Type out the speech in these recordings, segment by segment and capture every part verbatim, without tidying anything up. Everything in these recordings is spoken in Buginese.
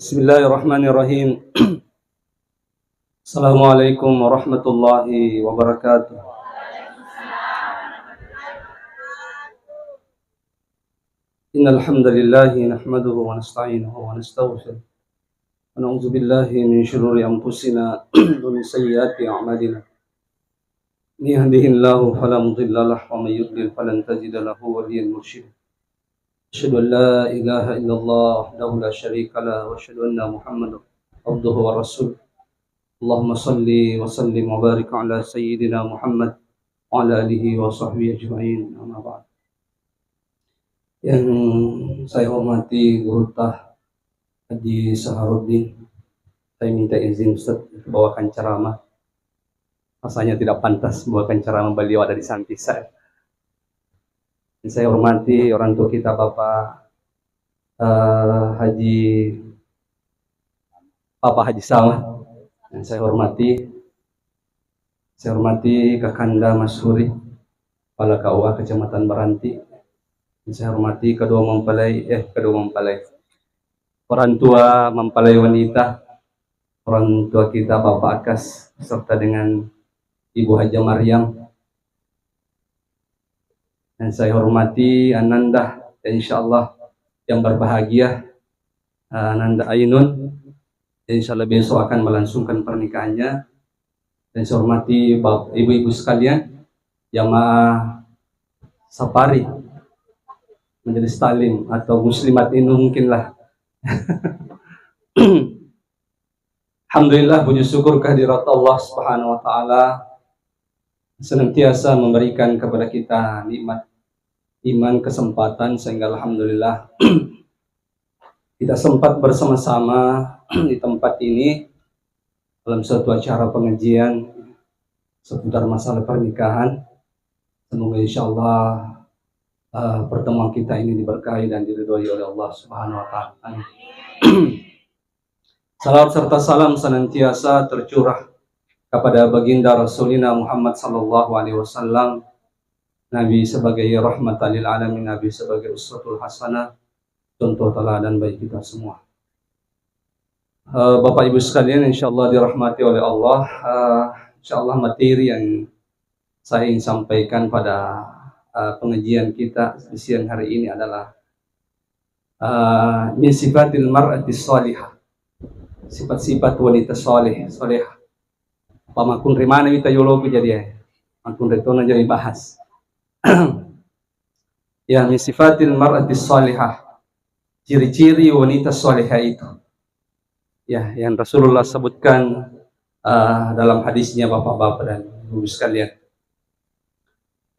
Bismillahirrahmanirrahim. Assalamualaikum warahmatullahi wabarakatuh. Innal hamdalillah nahmaduhu wa nasta'inuhu wa nastaghfiruh. Wa na'udzu billahi min syururi anfusina wa min sayyiati a'malina. من يهده الله فلا مضل له ومن يضلل فلن تجد له وليا مرشدا. أشهد أن لا إله إلا الله وحده لا شريك له وأشهد أن محمدا عبده ورسوله. اللهم صل وسلم وبارك على سيدنا محمد وعلى آله وصحبه أجمعين. أما بعد. Yang saya hormati gurutta Haji Saharuddin, saya minta izin Ustaz bawakan ceramah. Rasanya tidak pantas bawakan ceramah, beliau ada di samping saya. Yang saya hormati orang tua kita Bapak eh, Haji Bapak Haji Samad yang saya hormati, saya hormati Kakanda Masuri, Kepala K U A Kecamatan Baranti, yang saya hormati kedua mempelai, eh kedua mempelai, orang tua mempelai wanita, orang tua kita Bapak Akas, serta dengan Ibu Haja Maryam. Yang saya hormati Ananda, dan insya Allah yang berbahagia, eh, Ananda Ainun, dan insya Allah besok akan melangsungkan pernikahannya. Dan saya hormati bap-, ibu-ibu sekalian, jamaah safari, majelis taklim atau muslimat ini mungkinlah. Alhamdulillah, puji syukur kehadirat Allah Subhanahu wa Ta'ala, senantiasa memberikan kepada kita nikmat iman, kesempatan, sehingga alhamdulillah kita sempat bersama-sama di tempat ini dalam suatu acara pengajian seputar masalah pernikahan. Semoga insya Allah, eh, pertemuan kita ini diberkahi dan diridhoi oleh Allah Subhanahu wa Ta'ala. Amin. Salawat serta salam senantiasa tercurah kepada Baginda Rasulina Muhammad sallallahu alaihi wasallam, Nabi sebagai rahmatan lil alamin, Nabi sebagai uswatul hasanah, contoh teladan bagi kita semua. Eh, Bapak Ibu sekalian, insya Allah dirahmati oleh Allah. Eh, insya Allah materi yang saya ingin sampaikan pada, eh, pengajian kita di siang hari ini adalah, eh, min sifatil mar'ati salihah, sifat-sifat wanita saleh, salehah. Apa makkunrai mana kita yoloku jadi, eh, makkunrai tona jadi bahas. Ya, min sifatil mar'ati salihah, ciri-ciri wanita salehah itu. Ya, yang Rasulullah sebutkan, eh, dalam hadisnya, Bapak-bapak dan Ibu sekalian.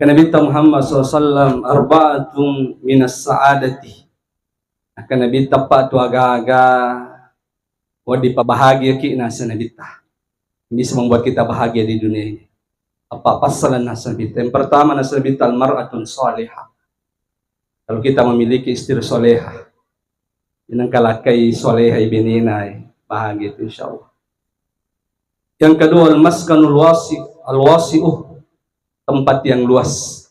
Kata Nabi Muhammad sallallahu alaihi wasallam, "Arba'atun minas sa'adati." Kata Nabi, teppa tu aga-aga wedding pabahagiaki naseng Nabitta. Bisa membuat kita bahagia di dunia ini. Apa passalan naseng Nabitta? Yang pertama naseng Nabitta, al-mar'atun salihah. Kalau kita memiliki istri salehah, inang kalakai salehah ibinina, bahagia itu insya Allah. Yang kedua, al-maskanul wasi-, al-wasi'uh, tempat yang luas.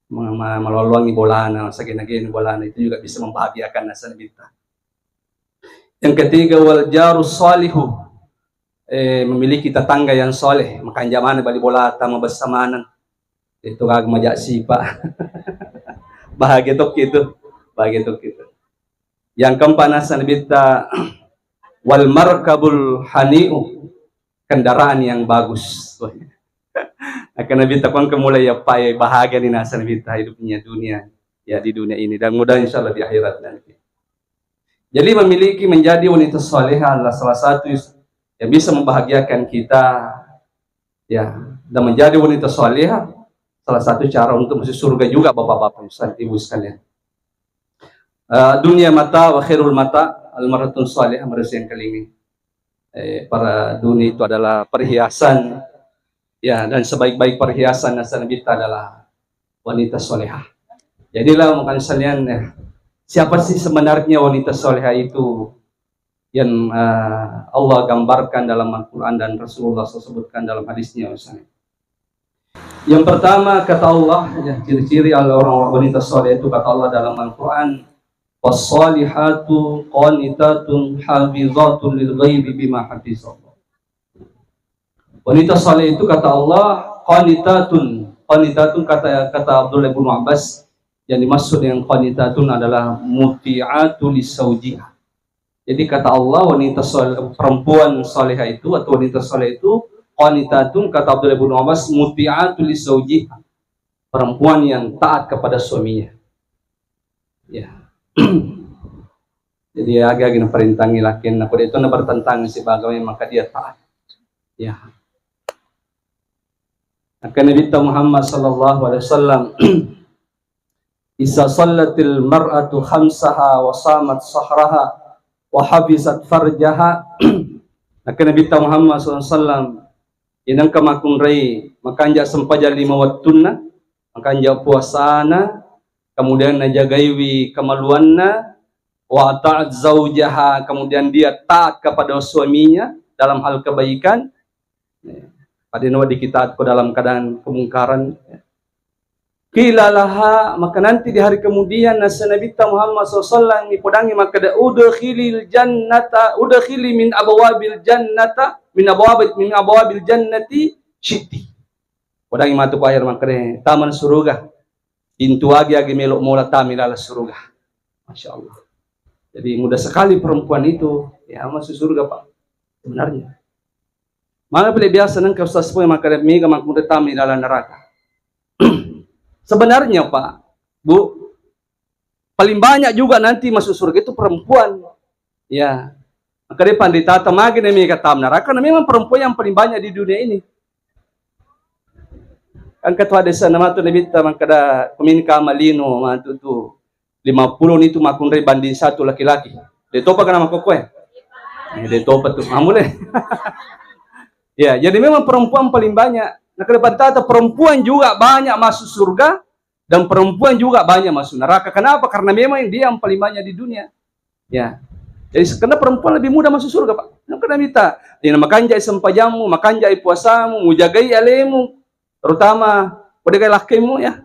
Ma-, ma-, maluang-luangi bolana, sagena-gena bolana, itu juga bisa membahagiakan naseng Nabitta. Yang ketiga, wal jarus salihu, eh, memiliki tetangga yang soleh, makanja maneng bali bolata, mabessa maneng. Itu kag majak sipa. Bahagia tokki itu. Bahagia tokki itu. Yang keempat, naseng Nabitta, wal markabul hani'u, kendaraan yang bagus. Akan Nabitta kuang kemulai ya, pai bahagia ni naseng Nabitta hidupnya dunia, ya, di dunia ini, dan mudah insya Allah di akhirat nanti. Jadi memiliki, menjadi wanita salehah adalah salah satu yang bisa membahagiakan kita, ya, dan menjadi wanita salehah salah satu cara untuk masuk surga juga, Bapak-bapak, Ibu sekalian. Eh, dunia mata wa khairul mata al-mar'atus salihah, manusia yang kelima. Eh, para dunia itu adalah perhiasan, ya, dan sebaik-baik perhiasan naseng Nabitta adalah wanita solehah. Jadilah, makan salian, ya, siapa sih sebenarnya wanita solehah itu yang, eh, Allah gambarkan dalam Al-Quran dan Rasulullah sebutkan dalam hadisnya, misalnya? Yang pertama, kata Allah, ya, ciri-ciri orang wanita soleh itu, kata Allah dalam Al-Quran, "Fassalihatu qanitatun hafizatun lil ghaibi bima hafizallah." Wanita saleh itu, kata Allah, qanitatun. Qanitatun, kata, kata Abdullah bin Abbas, yang dimaksud dengan qanitatun adalah muti'atu li zaujiha. Jadi, kata Allah, wanita saleh, perempuan salehah itu atau wanita saleh itu, qanitatun, kata Abdullah bin Abbas, muti'atu li zaujiha. Perempuan yang taat kepada suaminya. Ya. Jadi, aga-aga naperintangi lakinna, ko de' to nabertentangan sibawa agama, maka dia taat. Ya. Maka Nabi Muhammad sallallahu alaihi wasallam, "Isa sallatil mar'atu khamsaha wa samat sahraha wa hafizat farjaha." Maka Nabi Muhammad sallallahu alaihi wasallam, inangka makkunrai makanja sempajang lima wettunna, makanja puasana, kemudian najagaiwi kemaluanna, wa ata'at zaujaha, kemudian dia taat kepada suaminya dalam hal kebaikan. Pada nawa dikitaat ko dalam keadaan kemungkaran. Qila laha, maka nanti di hari kemudian nasa Nabi Muhammad sallallahu alaihi wasallam ipodangi makkeda, "Udkhilil jannata, udkhili min abwabil jannata, min abwabil, min abwabil jannati syi'ti." Podangi matu ko akhir makkeda, "Taman suruga. Pintu agi-agi melo mola tama ilalang suruga." Masya Allah. Jadi mudah sekali perempuan itu, ya, masuk surga, Pak. Sebenarnya. Mana pilih biasa nengka ustaz pun makkeda mega makkunrai tama ilalang neraka. Sebenarnya, Pak, Bu, paling banyak juga nanti masuk surga itu perempuan. Ya. Maka dia pandita tama gini mega tama neraka, karena memang perempuan yang paling banyak di dunia ini. Kan ketua desa nama tu Nabi ta makkeda kumin kama lino matu tu lima puluh ni tu makkunrai banding satu laki-laki. De' topa kana makkokkoe? Eh, de' topa tu. Mamule. Ya, jadi memang perempuan paling banyak. Nah, kedepantata perempuan juga banyak masuk surga dan perempuan juga banyak masuk neraka. Kenapa? Karena memang dia yang paling banyak di dunia. Ya. Jadi karena perempuan lebih mudah masuk surga, Pak. Yang kena minta, ini makanja sempajammu, makanja puasamu, mujagai alemu, terutama pada lakkaimu, ya.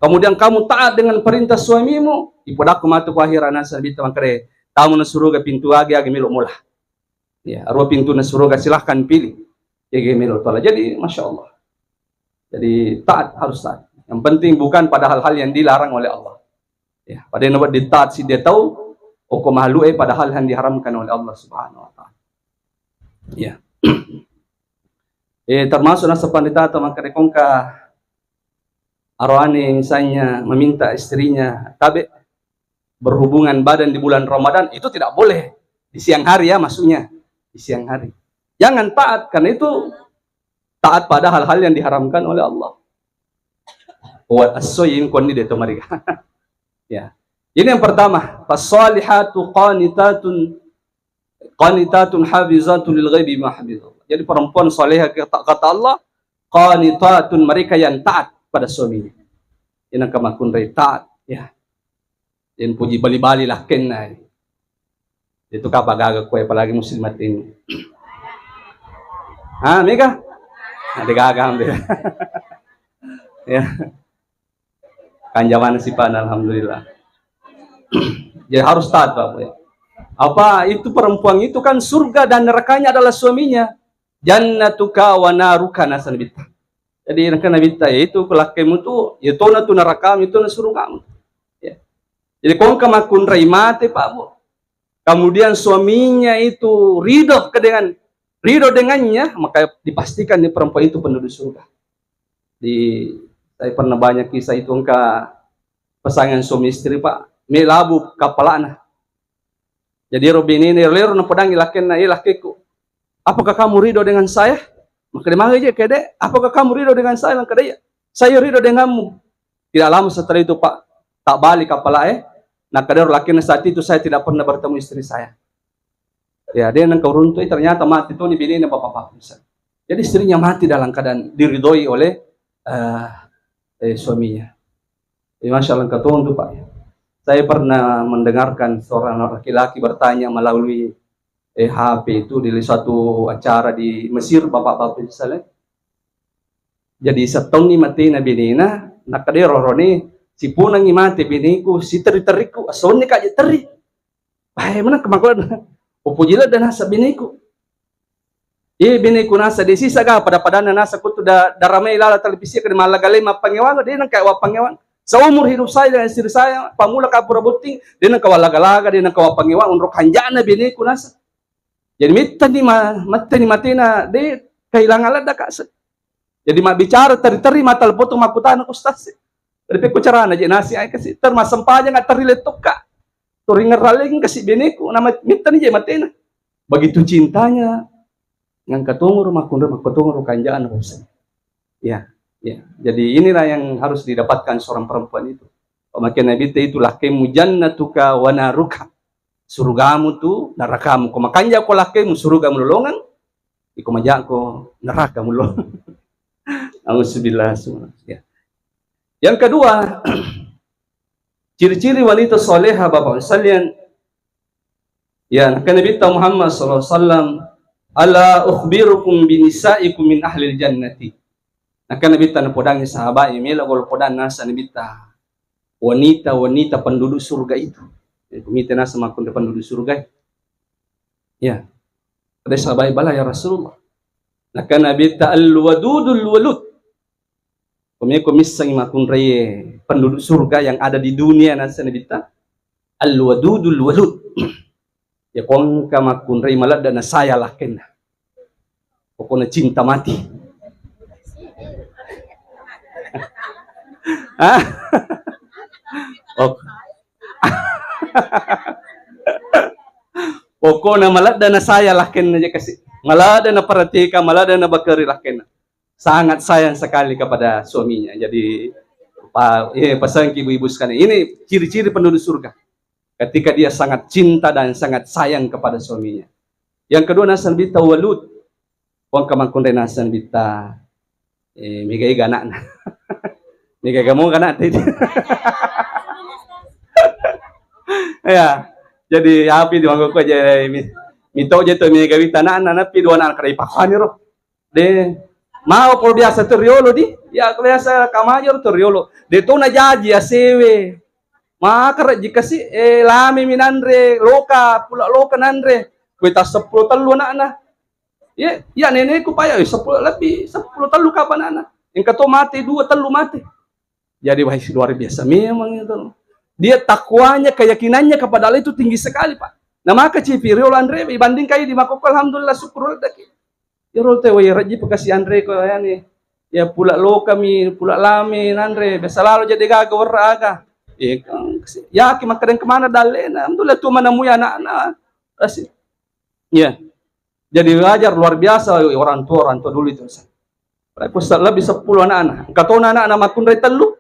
Kemudian kamu taat dengan perintah suamimu, ipodakku matu ko akhirat nasa Nabi ta makkeda, tamu na suruga pintu agi-agi melo mola. Ya, arua pintu na suruga, silahkan pilih. Agi melo tola. Jadi, masya Allah. Jadi taat, harus taat. Yang penting bukan pada hal-hal yang dilarang oleh Allah. Ya, pada nawa ditaat si dia tahu, oko mahluk eh, padahal yang diharamkan oleh Allah Subhanahu wa Ta'ala. Ya. Eh, termasuk nasa pandita atau maka dekongka aroane misalnya meminta istrinya tabe berhubungan badan di bulan Ramadan, itu tidak boleh di siang hari, ya, maksudnya di siang hari. Jangan taat karena itu taat pada hal-hal yang diharamkan oleh Allah. Wa asoyin konni de to mariga. Ya. Ini yang pertama, fasalihatu qanitatun, qanitatun hafizatun lil ghaibi ma hafizallah. Jadi perempuan salehah kata, kata Allah, qanitatun, mereka yang taat pada suaminya. Ini kamakkunrai taat, ya. Yang puji bali-bali lakkenna. Itu kapa gaga kue, apalagi muslimat ini. Ah, mega? Ada gaga ambil. Ya. Kanjaman sipan, alhamdulillah. Jadi harus taat, Bapak, ya. Apa itu perempuan itu kan surga dan nerakanya adalah suaminya. Jannatuka wa naruka nasa Nabitta. Jadi nengka Nabitta, ya itu kelakkaimu tu, ya tona tu nerakamu, itu na surugamu. Ya. Jadi kongka makkunrai mate, Pak, Bu. Kemudian suaminya itu ridho ke dengan ridho dengannya, maka dipastikan nih perempuan itu penduduk surga. Di, saya pernah banyak kisah itu, engka pasangan suami istri, Pak, melabu kapalana. Jadi ero binene ero lero napodangi lakkenna, "Eh, lakkeku, apakah kamu ridho dengan saya?" Makkeda, "Magi je kede, apakah kamu ridho dengan saya?" Makkeda, "Iya, saya ridho denganmu." Tidak lama setelah itu, Pak, tak balik kapala eh. Nakkeda ero lakkenna, "Saat itu saya tidak pernah bertemu istri saya." Ya, dia nengka uruntu, eh, ternyata mati toni binene bapak-bapak. Jadi istrinya mati dalam keadaan diridhoi oleh eh, eh, suaminya. Eh, Masya Allah, engka tontu, Pak. Saya pernah mendengarkan seorang laki-laki bertanya melalui eh, H P itu di satu acara di Mesir, bapak-bapak misalnya. Jadi settonni matena binena, nakkeda roroni, Sipunangngi mate beneku, siterri-terriku, asonni kaje terri. Bae menang kemakuan. Upuji ladda nasa beneku. Iye beneku nasa de sisa ga pada-padanna nasa kutu da daramai lala televisi ke mallaga lai mappangewang, de nengka wappangewang. Seumur hidup saya dengan istri saya, pamula kapura botting, de nengka wallaga-laga, de nengka wappangewang, unro kanjana beneku nasa. Jadi mettani ma-, mettani matena, de kehilangan ladda kase. Jadi mabbicara teri-teri mata lepoto makkutana ustaz. Jadi pekko carana je nasi ai kasi, termasempajang ateri lettokka. Turingerraleng kasi beneku, nama mettani je matena. Begitu cintanya, ngangka tongoro makkunre, makko tongoro kanjana bosan. Ya, ya. Jadi inilah yang harus didapatkan seorang perempuan itu. Pemakai Nabi itu, itu lakkemu jannatuka wa naruka. Surugamu tu nerakamu. Ko makanja ko lakkemu surugamu lolongeng, iko majako nerakamu lolongeng. Auzubillah. Ya. Yang kedua, ciri-ciri wanita soleha, Bapak sekalian, ya, kan Nabi Muhammad sallallahu alaihi wasallam, "Ala ukhbirukum binisaikum min ahlil jannati." Nah, kan Nabi napodangi sahabat yang melo golo podang nasa Nabi ta wanita-wanita penduduk surga itu. Jadi, pemita nasa makkunre penduduk surga. Ya. Ada sahabat bala, "Ya Rasulullah." Nah, kan Nabi ta al-wadudul walud. Pemiko missangi makkunrai penduduk surga yang ada di dunia nasa Nabi ta al-wadudul walud. Ya, ko engka makkunrai maladda na saya lakkenna. Pokoknya cinta mati. Hah? Oh. Pokoknya maladda na saya lakkenna je kasi. Maladda na perhatikan, maladda na bakeri lakkenna. Sangat sayang sekali kepada suaminya. Jadi, pa-, eh, pesan ke ibu-ibu sekalian. Ini ciri-ciri penduduk surga. Ketika dia sangat cinta dan sangat sayang kepada suaminya. Yang kedua, nasa Nabi ta walud. Puang kamakkunre nasa Nabi ta, eh, mega-ega anakna. Mega-ega mo anakta itu. Ya. Jadi, api di mangkoko aja, mi-, mito je to mega wita anakna, napi dua anak kare pakani ro. De, mau polo biasa to riolo di, ya biasa kamaja to riolo. De to na jaji asewe. Maka rejji kasi, eh, lame mi nanre, loka, pula loka nanre. Kue ta seppulo tellu anakna. Ye, ya nenekku paya, eh, seppulo lebih, seppulo tellu kapang anakna. Engka to mate dua, tellu mate. Jadi, wah, luar biasa memang itu. Dia takwanya, keyakinannya kepada Allah itu tinggi sekali, Pak. Nah, maka cipi riolo anre, ibandingkan di makoko, alhamdulillah, syukur ladaki. Iyaro te wai rejji pakasi anre ko yani. Ya pula lokami, pula lame nanre. Biasa lalo jadi gaga werra aga. Eh, kan, yaki makkadang kemana dallena. Alhamdulillah tu manamui anakna. Asik. Ya. Jadi wajar luar biasa orang tua, orang tua dulu itu. Lebih seppulo anak-anak. Engka tona anak-anak makkunrai tellu.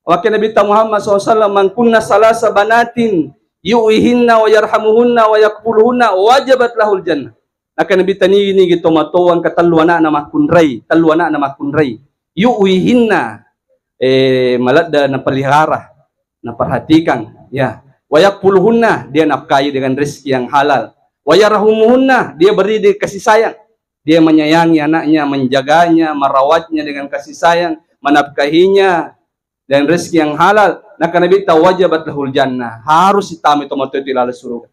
Wake Nabi ta Muhammad sallallahu alaihi wasallam, "Man kunna salasa banatin yu'ihinna wa yarhamuhunna wa yakfuluhunna wajabat lahul jannah." Naka Nabi ta nigi-nigi tomatoa engka tellu anakna makkunrai, tellu anakna makkunrai. Yu'ihinna, eh, maladda napelihara, naperhatikan, ya. Wa yakfuluhunna, dia nafkahi dengan rezeki yang halal. Wa yarhamuhunna, dia beri dia kasih sayang. Dia menyayangi anaknya, menjaganya, merawatnya dengan kasih sayang, menafkahinya, dan rezeki yang halal, naka Nabi ta wajabat lahul jannah, harus itama tomatoa itu ilalang suruga,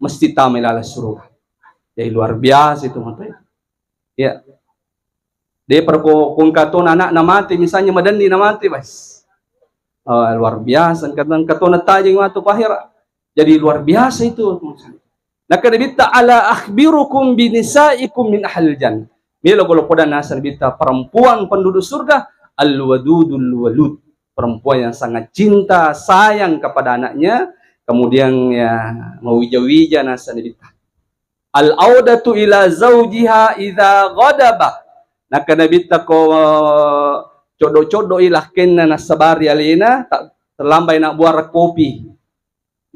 mesti tama ilalang suruga. Jadi luar biasa itu matoa. Ya. De perko kongkatona anak na mate, misalnya madenni na mate, bas. Ah, luar biasa, engka tona tajeng matu ko akhirat. Jadi luar biasa itu. Naka Nabi ta, "Ala akhbirukum binisaikum min ahlil jannah." Melo golo poda nasa Nabi ta perempuan penduduk surga, al-wadudul walud. Perempuan yang sangat cinta, sayang kepada anaknya, kemudian ya mawija-wija nasa Nabi ta. Al-audatu ila zaujiha idza ghadaba. Naka Nabi ta ko coddo-coddo i lakkenna nasabari alena, ta-, terlambat na buara kopi.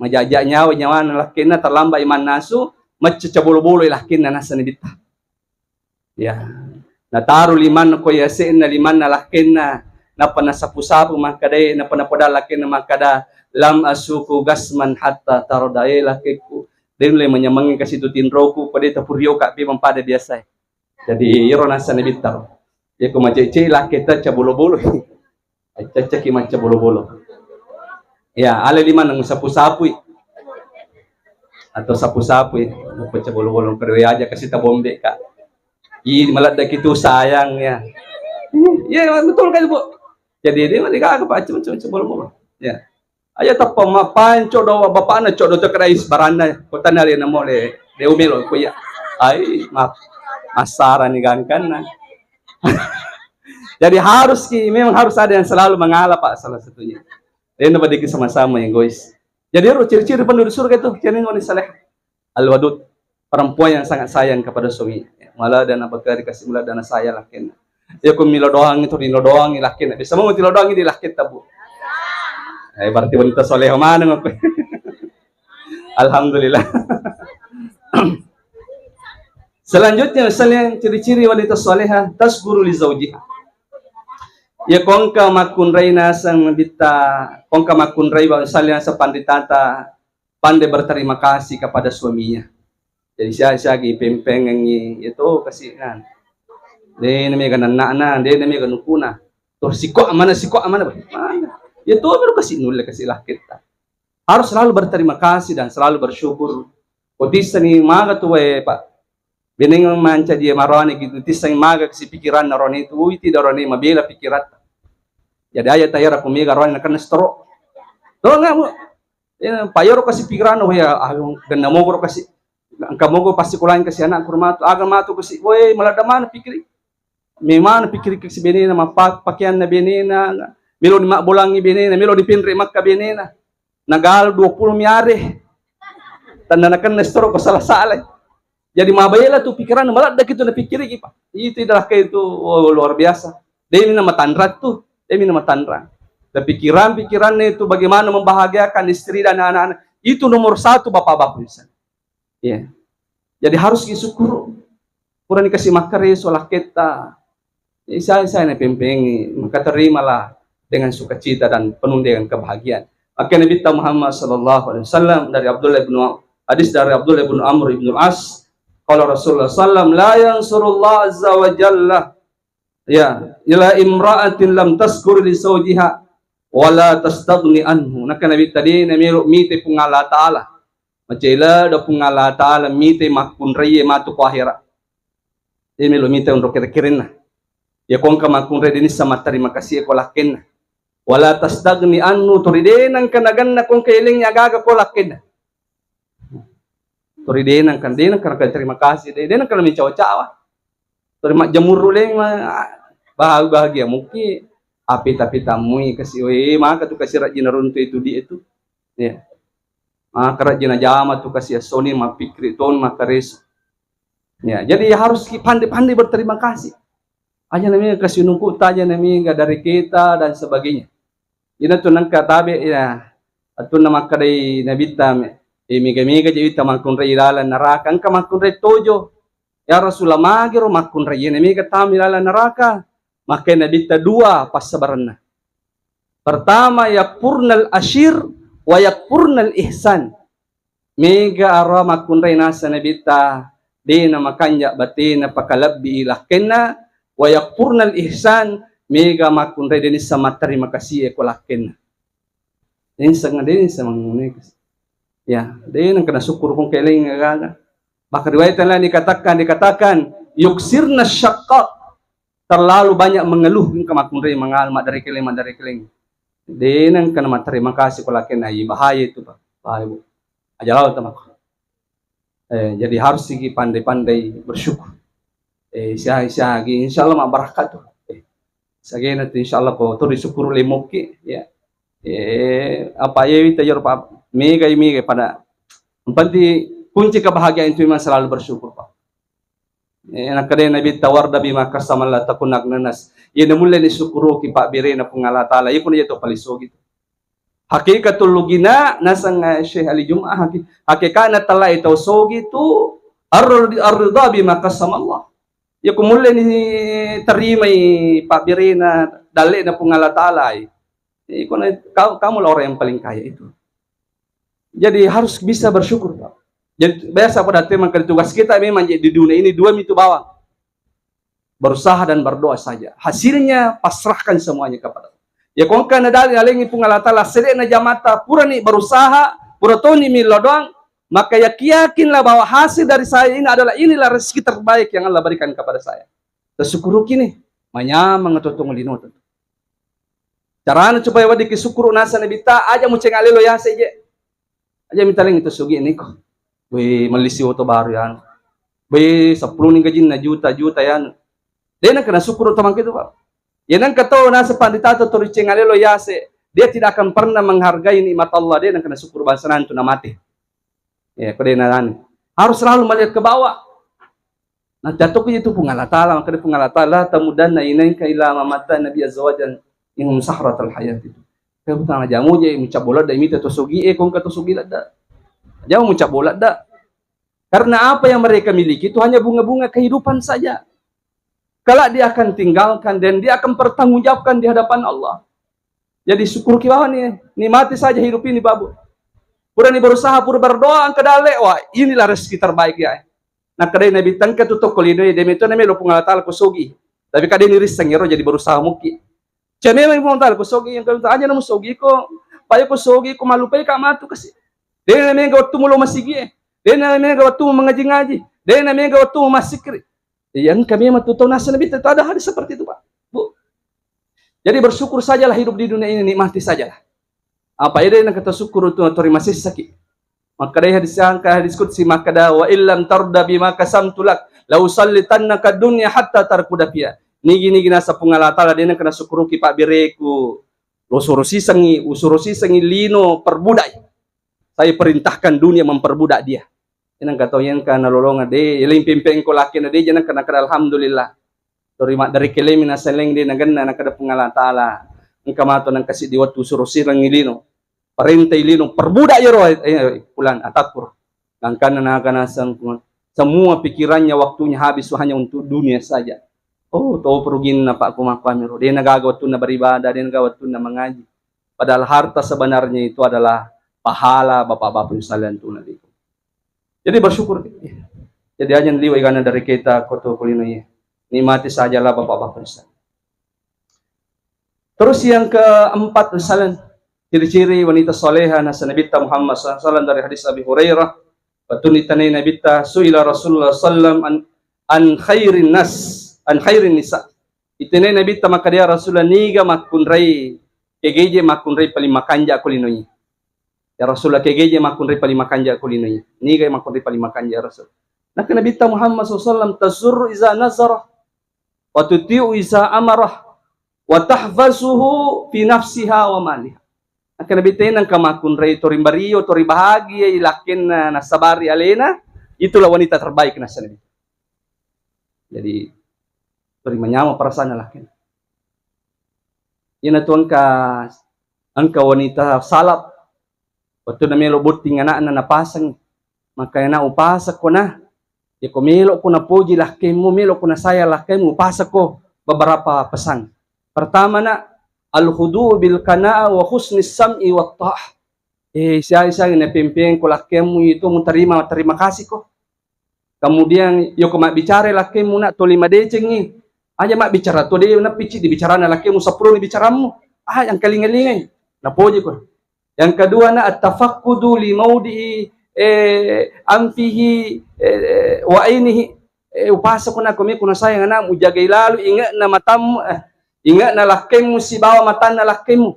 Majaja nyawa, nyawana lakkenna terlambat i mannasu, macca cabolo-bolo i lakkenna nasa Nabi ta. Ya. Nataru limanna ko yase'na limanna lakkenna, nappa nasapu-sapu makkadae, nappa napoda lakkenna makkada, "Lam asuku gasman hatta tardae lakkekku." De nulle manyamengngi kasitu tinroku, ko de tapurio ka memang pada biasa. Jadi iyaro nasa Nabi ta. Ya ko macece lakketa cabolo-bolo. Accaki macca bolo-bolo. Ya, ale lima nang sapu-sapui. Atau sapu-sapui. Pecah bolu-bolu kedua aja kasih tabombe, Kak. Ih, meledak itu sayang ya. Iya, betul kan, Bu? Jadi dia mah digaga, Pak, cuma, cuma, cuma, cuma. Ya. Aja tappa mapanco do bapakna, cok do tekerai sebaranna. Kota nari namo le, de umelo ko ya. Ai, maaf. Masara ni gangkanna. Jadi harus ki, memang harus ada yang selalu mengalah, Pak, salah satunya. Dia napa diki sama-sama yang egois. Jadi ro ciri-ciri penduduk surga itu, ciri wani saleh. Al-Wadud, perempuan yang sangat sayang kepada suami. Mala dana bakari kasih mala dana saya lakin. Ya, ku milo doang itu, rino doang lakin. Bisa mau tilo doang di lakin tabu. Eh, berarti wanita soleh mana aku? Alhamdulillah. Selanjutnya, misalnya ciri-ciri wanita soleha, tasguru li zaujiha. Ya, kongka makkunrai nasang bitta, kongka makkunrai, misalnya sepanditata, pandai berterima kasih kepada suaminya. Jadi sia-, siagi pempengengi itu kasih kan. De na mega nanna'na, de na mega nukuna. Terus siko mana, siko mana, mana. Ya tuh baru kasih nulle kasih lah kita. Harus selalu berterima kasih dan selalu bersyukur. Ko tissani maga tu wae, Pak. Beneng mancaji marone gitu, tissani maga kasi pikiran rone itu, ui tidak rone mabela pikiran. Jadi ayat ayat aku mega rone nakenna stroke. Tolong nggak, Bu? Ya, Pak Yoro kasi pikiran, oh ya, ah, genna mogoro kasi, engka mogoro pasti kulang kasi anak kurma tu, aga matu kasi, woi, maladda mana pikiri. Memang pikiri kasi benena, mappa-, pakaianna benena, melo ni mabbolangi benena, melo ni penre makka benena. Nagalu dua puluh miare. Tanda nakenna stroke ko salah-salah. Jadi mabaela tu pikiran, maladda kitu napikkiriki, Pak. Itu adalah kayak itu, oh, luar biasa. Demi nama tanra tu, demi nama tanra. Dan pikiran-pikirannya itu bagaimana membahagiakan istri dan anak-anak. Itu nomor satu, Bapak-bapak bisa. Ya. Jadi harus disyukuru. Purani kasi makkare so lakketta. Isa-isa na pempengi, maka terimalah dengan sukacita dan penuh dengan kebahagiaan. Maka Nabi Muhammad sallallahu alaihi wasallam dari Abdullah bin, hadis dari Abdullah bin Amr bin As, qala Rasulullah sallam, "La yansurullah azza wa jalla, ya, ila imra'atin lam taskur li zawjiha wa la tastaghni anhu." Maka Nabi tadi na melo mite Puang Allah Ta'ala. Macela do Puang Allah Ta'ala mite makkunraie matu ko akhirat. Iya melo mita onro kere-kerenna. Iya ko engka makkunrai de nissa mattarima kasih ko lakkenna. Wala tastagni anhu, tori de nengka naganna ko engka elengngi agaga ko lakkenna. Tori de nengka, de nengka terima kasih, de, de nengka mencawa-cawa. Tori majjamurru leng ma, bahagia, bahagia muki, apita-pitammui kasi, we, maka tu kasi rajin naruntu itu di itu. Ya. Maka rajin najama tu kasi assoni mappikri ton makaresu. Ya, jadi harus ki pandai-pandai berterima kasih. Aja namanya kasih nungku, aja namanya dari kita dan sebagainya. Ina tu nengka tabe ya, atunna makkadai Nabitta, eh, mega-mega je wita makkunrai laleng neraka, engka makkunrai tojo. Ya Rasulullah, magiro makkunrai ina mega tami laleng neraka. Maka Nabitta dua passabaranna. Pertama, yakfurnal ashir wa yakfurnal ihsan. Mega aro makkunrai nasa Nabitta, de na makanja batena pakalebbi lakkenna, wa yakfurnal ihsan, mega makkunrai de nissa mattarima kasih ko lakkenna. Insang de nissa mangunai. Ya, de nengka na syukur kong keleng gaga. Bahkan riwayat lain dikatakan, dikatakan, yuksirna syakka, terlalu banyak mengeluh, engka makkunrai mangal, maddarekeleng, maddarekeleng. De nengka na matterima kasih ko lakkenna, iya bahaya itu, Pak. Bahaya, Bu. Aja lawan teman. Eh, jadi harus sigi pandai-pandai bersyukur. Eh, siagi, siagi, insya Allah mabarakat tu. Eh, sagena tu insya Allah ko tu disyukur lemoki, ya. Eh, apa ya itu jor Pak, mega, mega pada. Yang penting kunci kebahagiaan itu memang selalu bersyukur, Pak. Eh, nakkeda Nabitta warda bima qasamallah takun aghnan nas. Iya namulle ni syukuruki pabberena Puang Allah Ta'ala, iya kuna iya to paling sogi. Hakikatul ghina nasang, eh, Syekh Ali Jum'ah, haki-, hakikatna tellai tau sogi tu ar-, ar-ridha bima qasamallah. Iya ku mulle ni terimai pabberena dallena Puang Allah Ta'ala, eh, kuna ka-, kamulah orang yang paling kaya itu. Jadi harus bisa bersyukur, Pak. Jadi biasa pada teman kerja tugas kita memang di dunia ini dua mitu bawang. Berusaha dan berdoa saja. Hasilnya pasrahkan semuanya kepada Allah. Ya, ko engka nadali nalengi Puang Allah Ta'ala, sedekna jamatta, purani berusaha, pura toni millau doang, maka yakin-yakinlah bahwa hasil dari saya ini adalah, inilah rezeki terbaik yang Allah berikan kepada saya. Tasyukuruki ni, manyameng to tongeng lino tu. Carana supaya weddikki syukuru naseng Nabitta, aja mucenga lelo yase je. Aja mitalengi to sugi niko. Weh, mellisi oto baru ya anu. Weh, sepuluh ni gajinna, juta-juta ya anu. De nengka nasyukuru to mangke tu, Pak. Ya nengka to naseng pandita to toricenga lelo yase, dia tidak akan pernah menghargai nikmat Allah, de nengka nasyukuru bangsa nantu namate. Ya, ko de nalani. Harus selalu melihat ke bawah. Nah, jatuh itu Puang Allah Ta'ala, maka Puang Allah Ta'ala, "La tamuddanna ainaika ila ma matta'na bihi azwajan minhum zahratal hayatid dunya." Kamu tang jamu je, mucabbo ladda mita to sugi, eh, ko engka to sugi ladda. Jamu mucabbo ladda. Karena apa yang mereka miliki itu hanya bunga-bunga kehidupan saja. Kelak dia akan tinggalkan dan dia akan pertanggungjawabkan di hadapan Allah. Jadi syukur ki bawang ni, nikmati saja hidup ini, Babu. Purani berusaha, pura berdoa, engka dalle, wah, inilah rezeki terbaik ya. Nakkedai Nabitta, engka tu tokko lino, de metto namelo Puang Allah Ta'ala ko sugi. Tapi kadang ni risseng ero jadi berusaha muki. Cuma memang Puang Allah Ta'ala ko sugi, yang kau aja namu sugi ko, payo ko sugi ko malupai ka matu kasi. De namega wettu mulo masigi, eh. De namega wettu mengaji-ngaji. De namega wettu masikri. Iya, engka memang tu tau naseng Nabitta, ada hadis seperti itu, Pak. Bu. Jadi bersyukur sajalah hidup di dunia ini, nikmati sajalah. Apa ede nengka tasyukur tu tori masessaki. Makkedai hadis, engka hadis qudsi makkeda, "Wa illam tarda bima qasamtu lak, la usallitannaka dunya hatta tarkuda fiha." Nigi-nigi naseng Puang Allah Ta'ala, de nengka nasyukuruki pabbereku. Lo suro sisengi, usuro sisengi lino perbudai. Saya perintahkan dunia memperbudak dia. Nengka tau engka nalolongeng de, ilimping-ping ko lakkena de, je nengka nakkeda alhamdulillah. Tori madderekeng lemi naseng leng de nagenna, nakkeda Puang Allah Ta'ala, engka mato nengka siddi wettu suro sisengi lino. Parentai lino, perbudak yero, eh, eh, fulan, atakur. Gangkanna naga naseng, semua pikirannya, waktunya habis hanya untuk dunia saja. Oh, to peruginna, Pak, ko makkuamiro. De nagaga wettunna beribadah, de nagaga wettunna mengaji. Padahal harta sebenarnya itu adalah pahala, Bapak-bapak sekalian, tu nabi. Jadi bersyukur. Jadi aja liwa igana dari kita koto kulino ya. Nikmati sajalah, Bapak-bapak sekalian. Terus yang keempat, misalnya, ciri-ciri wanita soleha naseng Nabitta Muhammad sallallahu alaihi wasallam dari hadis Abi Hurairah, wettunna itanai Nabitta, suila Rasulullah sallam an, an khairin nas, an khairin nisa. Itanai Nabitta makkeda, "Ya Rasulullah, niga makkunrai, kegeje makkunrai paling makanja ko linoe? Ya Rasulullah, kegeje makkunrai paling makanja ko linoe? Niga makkunrai paling makanja, ya Rasul?" Nakkeda Nabitta Muhammad sallallahu alaihi wasallam, "Tasurru iza nazarah, wa tuti'u iza amarah, wa tahfazuhu fi nafsiha wa maliha." Nakkeda Nabitta, engka makkunrai tori mbario, tori bahagia i lakkenna nasabari alena, itulah wanita terbaik naseng Nabitta. Jadi, tori manyameng perasaanna lakkenna. Iyana tu engka, engka wanita salaf, wettunna melo botting anakna napaseng, makkeda, "Nak, upasakko, Nak. Yako melokko napoji lakkemu, melokko nasayang lakkemu, upasakko beberapa pesan. Pertama, Nak, al-khudu bil qanaah wa husnis sam'i wat ta'ah." Eh, siaga-siaga napeng-pengko lakkemu itu mutarima, terima kasih ko. Kemudian, yako mabbicara lakkemu, Nak, toli madecengi. Aja mabbicara to, de napicci dibicarana lakkemu, seppulo ni bicarammu. Ah, yang kalinga-lingai. Napoji ko. Yang kedua, Nak, at-tafakkudu li maudi'i, eh, anfihi, eh, wa ainihi. Eh, upasako, Nak, ko meko nasayang anakmu, jagai lalu inge'na matammu, eh, inge'na lakkemu sibawa matanna lakkemu.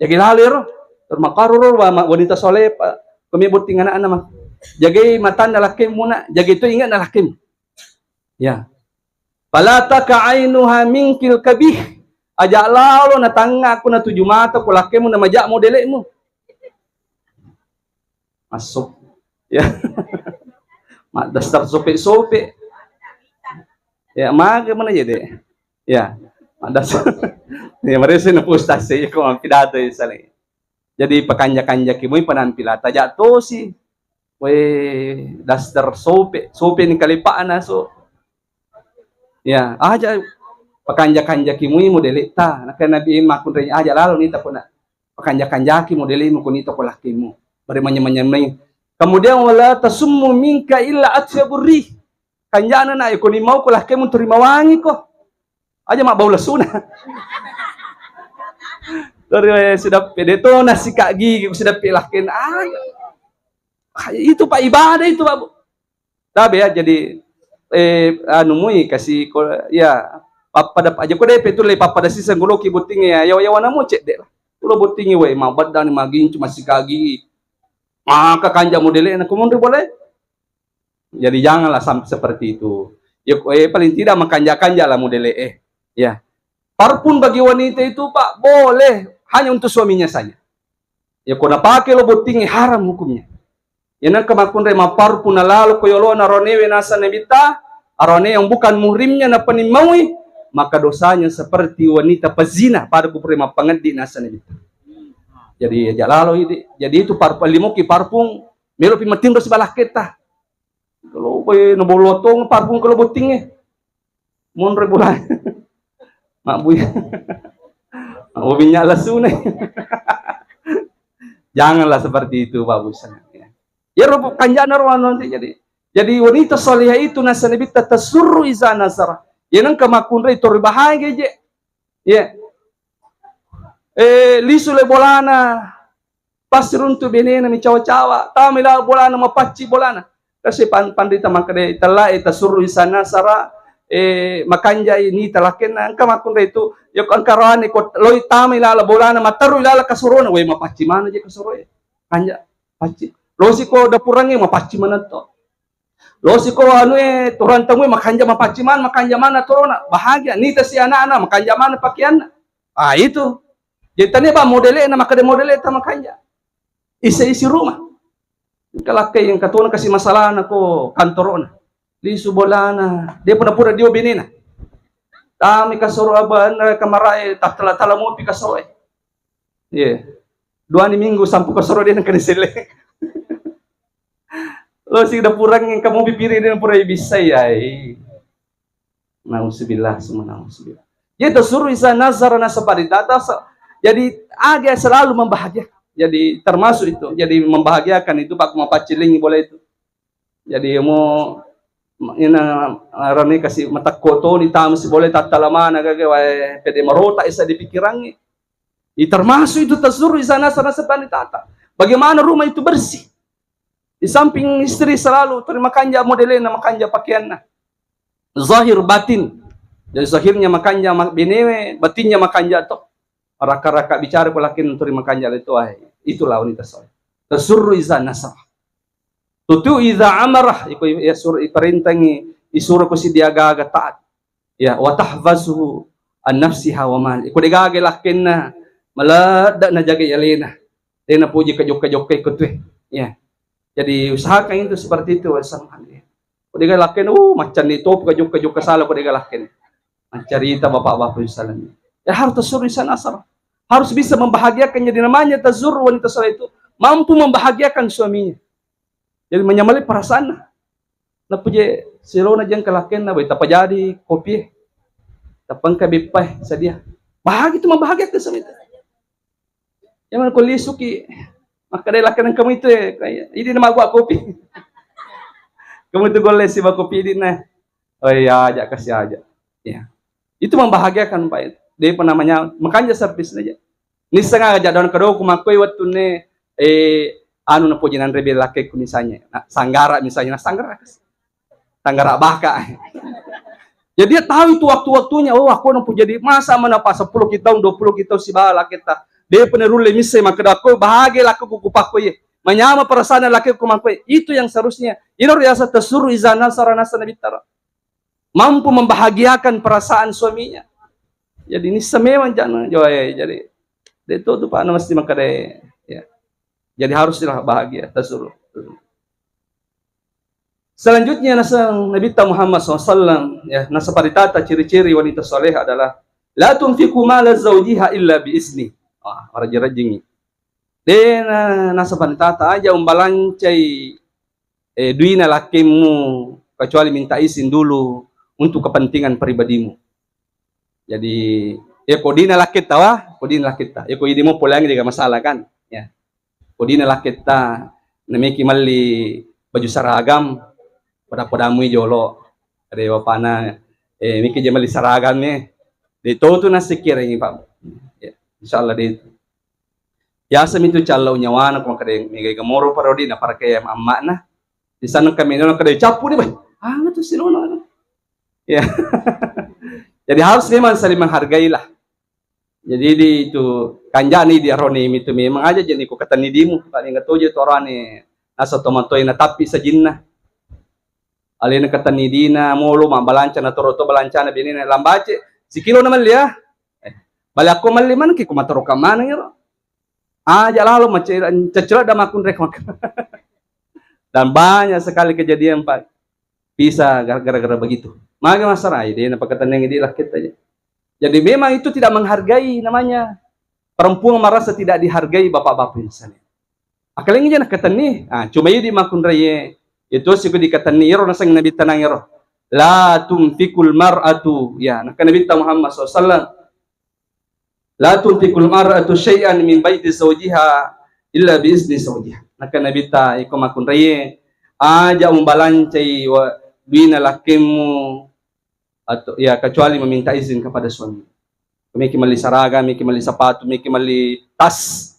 Jagai lalo ero, termakaro ro wa-, ma-, wanita soleh, pa-, pemi botting anakna, ma. Jagai matanna lakkemu, Nak, jagai to inge'na lakkemu. Ya. Fala taqa ainuha minkil kabih. Aja lalo natangnga ko natuju mata ko lakkemu namaja modelekmu. Masuk. Ya. Maddassar sope-sope. Ya, maga mana jadi? Ya, maddassar. Ya, mereka sih nepu ustaz sih, kok pidato ya, saling. Jadi, pakanja-kanjaki mui penampilan, taja tosi. We, daster sope, sope ni kalipa'na so. Ya, aja pakanja-kanjaki mui modelekta. Naka Nabi makkunrai aja lalo ni tapona. Pakanja-kanjaki modelekmu kuni toko lakimu. Bare manyam-manyam mai. Kemudian, "Wala tasummu minka illa atyabur rih." Kanjana na, eko ni mau ko lakimu terima wangi ko. Aja mabbau lesuna. Tori wae sidappe de to nasika gigi sidappe lakken. Ah, itu Pak ibadah itu Pak. Tabe ya jadi eh anu mui kasih ko ya pappada aja ko de pe tu le pappada sisa ngoloki botting ya yawa-yawa namo cedde lah. Kulo bottingi wae mabeddani magincu masika gigi. Maka kanja modele na kumunri boleh. Jadi janganlah sampai seperti itu. Ya, eh, paling tidak makanja-kanja lah modele eh. Ya. Parfum bagi wanita itu Pak boleh hanya untuk suaminya saja. Ya ko napake lo bottingi haram hukumnya. Ya nengka makkunrai maparfum nalalo ko yolona aronewe nasa nabitta, arone yang bukan muhrimnya napanimaui, maka dosanya seperti wanita pezina pada kupure mappangeddi nasa nabitta. Jadi aja lalo idi. Jadi itu parfum limoki parfum melo pi matinro sibalakketta. Kalau boy no bolo tong parfum kalau bottinge. Monro bola. Mak buya. Mau minyak lesu nih. Janganlah seperti itu Pak Bos. Ya. Ya rupa kanjana ruang nanti jadi. Jadi wanita salihah itu nasa nabitta tasurru iza nazara. Ya nengka makkunrai tori bahagia je. Ya. Eh lisu le bolana. Pas runtu benena micawa-cawa, tama ila bolana mapacci bolana. Kasi pan-, pandita makkeda tellae tasurru iza nazara eh makanjai nita lakkenna engka makkunrai tu yako engka roane ko loi tama ilala bolana materru ilala kasurona we mapacci mana je kasuro e. Kanja pacci. Losi ko dapurangnge mapacci mana to. Losi ko anu e turang tamu e makanja mapacci mana makanja mana torona bahagia nita si anak-anak makanja mana pakeanna. Ah itu. Jadi tania ba modele na makkeda modele ta makanja. Isi-isi rumah. Kalakkai yang katona kasi masalahna ko kantorona. Lisu bolana. Dia pernah pura dio benena. Tami kasoro abana kamarae tattala-tala mopi kasoro e. Iya. Duani minggu sampu kasoro dia nang kena sele. Lo si udah purang yang kamu pipiri dia pura bisa ya. Nauzubillah, summa nauzubillah. Jadi tasurru iza nazara nasaba ditata. Jadi aga selalu membahagiakan. Jadi termasuk itu. Jadi membahagiakan itu pak mapaccilingi boleh itu. Jadi mau ina rame kasih matakko to ditama si boleh tattalamana gaga wae pede marota isa dipikirangi. Ini termasuk itu tasurru iza nazara nasaba ditata. Bagaimana rumah itu bersih? Di samping istri selalu terima kanja modelena makanja pakaianna. Zahir batin. Jadi zahirnya makanja benewe, batinnya makanja to. Raka-raka bicara ko lakin terima kanja le to ai. Itulah wanita soleh. Tasurru iza nasara. Tutu iza amarah iko ya sur iparentangi isuro ko si diaga-aga taat. Ya, wa tahfazuhu an nafsiha wa mal. Iko degaga lakkenna maladda najaga yalena. Dena puji kajokka-jokka iko tue. Ya. Jadi usahakan itu seperti itu wassalamualaikum. Ko dega lakkenna uh maccanni to kajokka-jokka sala ko dega lakkenna. Mancarita bapak-bapak misalnya. Ya harus tasurru iza nazara. Harus bisa membahagiakan jadi namanya tasurru wanita soleh itu mampu membahagiakan suaminya. Jadi menyamali perasaanna. Napuje sirona jeng kalakenna bai tapajadi kopi. Tapengka beppai sadia. Bahagia itu membahagiakan suami itu. Jangan kau lisuki. Maka dia lakenna kamu itu ya, kayak ini nama gua kopi. Kamu itu gua lesi kopi ini nah. Oh iya aja kasih aja. Ya. Itu membahagiakan Pak. Dia pernah namanya makanja servis aja. Nisseng aga jadwal kedo ku makkoi wettunne eh anu napoji nanre bela lakkekku misalnya. Nah, sanggara misalnya, nah sanggara. Sanggara baka. Jadi dia tahu itu waktu-waktunya. Oh, aku nampu jadi masa mana pas sepuluh kita tahun, dua puluh kita sibawa lakketta. Dia pernah rulle misse makkeda aku bahagia lakkekku ku pakkoi. Manyama perasaan lakkekku makkoi. Itu yang seharusnya. Ino riasa tasurru iza nazara nasaba ditata. Mampu membahagiakan perasaan suaminya. Jadi ini semua jangan jawai. Jadi dia itu tuh Pak mesti makkeda ya. Jadi haruslah bahagia tasurru. Selanjutnya naseng Nabi Muhammad sallallahu alaihi wasallam ya nasaba ditata ciri-ciri wanita soleh adalah la tunfiqu mala zaujiha illa bi izni. Wah, rajin-rajingi. De na nasaba ditata aja umbalancai eh, duina lakkemmu kecuali minta izin dulu untuk kepentingan pribadimu. Jadi ya kodina lakketta wa, kodina lakketta. Ya ko idi mo poleangi jaga masalah kan. Ya. Kodina lakketta nameki malli baju seragam pada-padamu jolo. Ada bapana eh miki je malli seragam nih. De to tu nasikirengi Pak. Ya, insyaallah de. Biasa mitu callau nyawana ko makkeda mega gamoro parodi na parake amma'na. Di sana kami no kada cappu di bai. Ah, tu silona. Ya. Jadi harus memang saling menghargailah. Jadi di itu kanjani di aroni mitu memang aja jadi ko katenni dimu, paling toje tu arane nasa tomatoi na tapi sajinna. Alena katenni dina molo ma balanca na toro to balancana benena lambace sikilo na melli ya. Eh, bale akko melli maneng ki ko matoro kamana ngero. Aja lalo macecela da makunre maka. Dan banyak sekali kejadian, Pak. Bisa gara-gara begitu. Maka masarai de na pakatenni di lakket aja. Jadi memang itu tidak menghargai namanya. Perempuan merasa tidak dihargai bapak-bapak misalnya. Akalengi jana katenni, ah, cuma idi makunrai itu siku di katenni ero naseng Nabi tanang ero. La tunfikul mar'atu, ya, naka Nabi Muhammad sallallahu alaihi wasallam. La tunfikul mar'atu syai'an min baiti zawjiha illa bi izni zawjiha. Naka Nabi ta iko makunrai aja umbalancai wa duina lakkemmu atau ya kecuali meminta izin kepada suami. Miki melli saraga, miki melli sepatu, miki melli tas.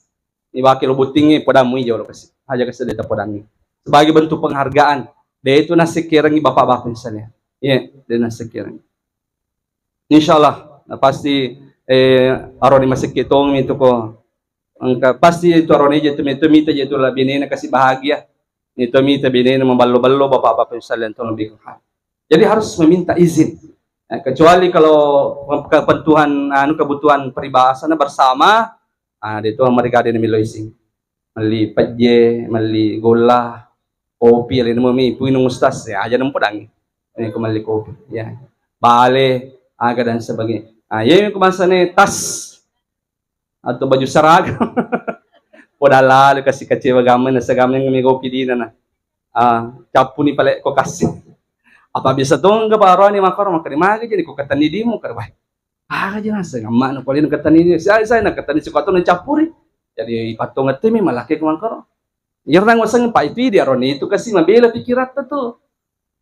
Ni waki lo bottingnge podammu ijo lo kasi. Aja kasi deta podangngi. Sebagai bentuk penghargaan. De itu nasekkerengi bapak-bapak misalnya. Iya, de nasekkerengi. Insyaallah, nah, pasti eh aroni masekke tong itu ko. Engka pasti itu aroni je tu mita je tu la binena kasi bahagia. Itu mita binena maballo-ballo bapak-bapak misalnya tong lebih. Jadi harus meminta izin. Eh, kecuali kalau kebutuhan anu kebutuhan peribahasana bersama, ah, de itu mereka de melo izin. Melli pejje, melli golla, kopi, alena mami puinung ustaz, ya aja nempo dangi. Ini ko melli kopi, ya. Bale, aga dan sebagainya. Ah, iya ko masane tas atau baju seragam. Poda lalu kasi kecewa gamen, segamen mi kopi dina na. Ah, cappu ni pale ko kasi. Apa bisa tong ke parani makaro makari magi jadi ko katenni dimu karbai. Aga je naseng amma'na pole nakatenni, sai, sai nakatenni sikoto nacappuri. Jadi ipattongettemi malakke ko mangkaro. Iyaro nang waseng pa itu idi aroni itu kasi mabela pikiratta tu.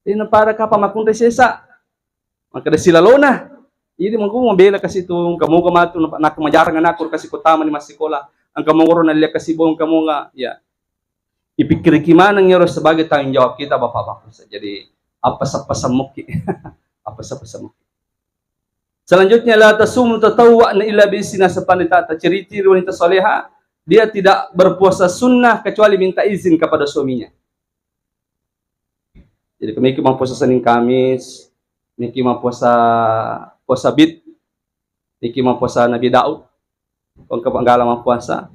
Jadi napada kapa makkunrai sesa. Makkeda silalona. Idi mangku mabela kasi tu engka moga matu nakku majarang anakku kasi ko tamani massikola. Engka moga ro nallia kasi bo engka moga ya. Ipikkiriki maneng iyaro sebagai tanggung jawab kita bapak-bapak. Jadi apa sappa sammuki. Apa sappa sammuki. Selanjutnya, la tasumu tatawwa'na illa bi izni, nasabari ta-, taciri-ciri wanita soleha, dia tidak berpuasa sunnah kecuali minta izin kepada suaminya. Jadi, kemiki mau puasa Senin Kamis, miki mau puasa, puasa Bid, miki mau puasa Nabi Daud, kong ke panggala mau puasa,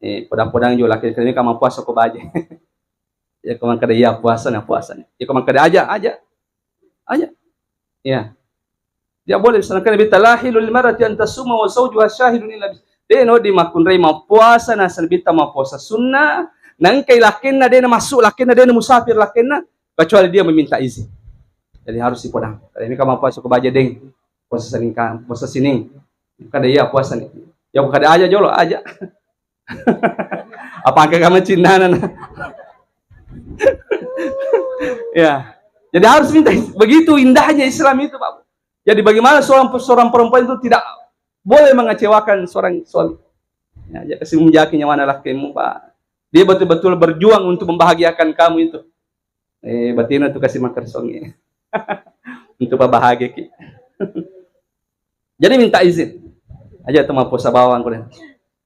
eh, podang-podang juga laki-laki mau puasa ko baje. Ya, ko mangkada iya puasa, na puasa. Ya, ko mangkada aja, aja. Aja. Ya. Tidak boleh, misalkan Nabi ta, "La hilu lil mar'ati an tasuma wa zawjuha syahidun illa bi." De no di makkunrai mappuasa, na Nabi ta mappuasa sunnah, nangkai lakkenna de na masuk, lakkenna de na musafir lakkenna, kecuali dia meminta izin. Jadi harus dipodang. Kalau ini kamu puasa ko baja deng, puasa Senin ka, puasa Senin. Kada iya puasa nih. Ya kada aja jolo, aja. Apa angka kamu cinnanan? Ya. Jadi harus minta iz-, begitu indahnya Islam itu, Pak. Jadi bagaimana seorang seorang perempuan itu tidak boleh mengecewakan seorang suami? Ya, ya kasih menjaki nyawa anak lakimu, Pak. Dia betul-betul berjuang untuk membahagiakan kamu itu. Eh, batina tu kasih makan songi. Untuk bahagia ki. Jadi minta izin. Aja tu mau puasa bawang kuliah.